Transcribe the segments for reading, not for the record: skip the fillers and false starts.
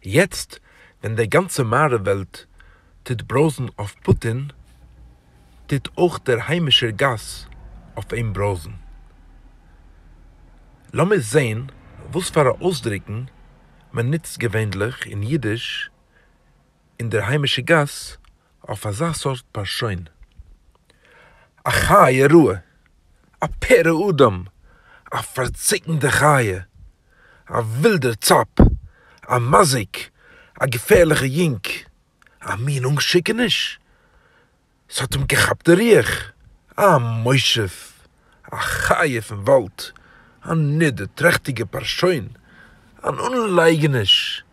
יעצט ווען דער גאנצע מערב וועלט טוט ברויזן אויף פוטין, טוט אויך דער היימישער גאס אויף אים ברויזן. לאמיר זען וואס פארא אויסדרוקן מען נוצט געווענליך אין אידיש אין דער היימישער גאס אויף אזא סארט פארשוין. א חיה רעה, א פרא אדם, א פארציקנדע חיה, א ווילדער צאפ, א מזיק, א געפערליכע יונג, א מין אנשיקעניש, ס'האט אים געכאפט די רוח, א מושב, א חיה פון וואלד, א נידערטרעכטיגער פארשוין, אן אנלייגעניש,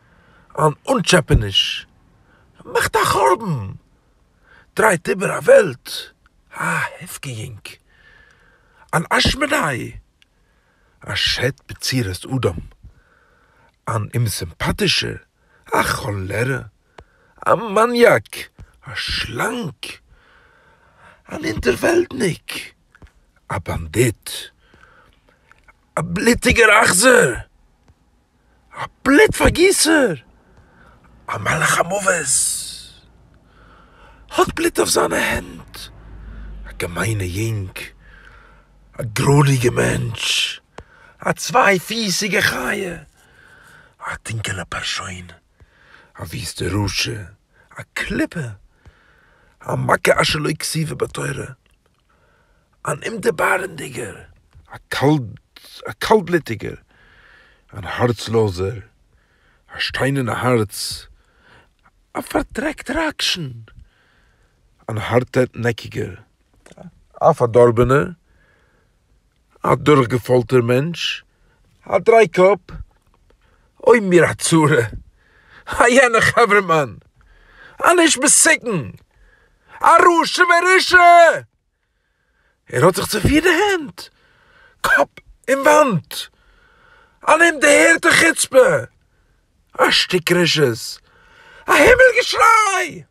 אן אנטשעפעניש, מאכט א חורבן, דרייט איבער א וועלט, א הפקר יונג, אן אשמדאי, א שד בצורת אדם, אן אומסימפאטישער, א כאלערע, א מאניאק, א שלאנג, אן אונטערוועלטניק, א באנדיט, א בלוטיגער אכזר, א בלוט פארגיסער, א מלאך המוות, האט בלוט אויף זיינע הענט, א געמיינע יונג, א גרויליגע מענטש, א צוויי פיסיגע חיה, א טונקעלע פארשוין, א וויסטע רשע, א קליפה, א מכה אשר לא כתובה בתורה, אן אומדערבארעמדיגער, א קאלטבלוטיגער, אן הארצלאזער, א שטיינערנע הארץ, א פארדרעקטער עקשן, אן הארטנעקיגער, א פארדארבענער, א דורכגעפוילטער מענטש, א דרייקאפ, אוי מיר א צרה, א יענער חברה'מאן, אן איש מסוכן, א רשע מרושע! ער האט זיך צופירט די הענט, קאפ אין וואנט, אן אומדערהערטע חוצפה, א שטיק רשעות, א הימל געשריי!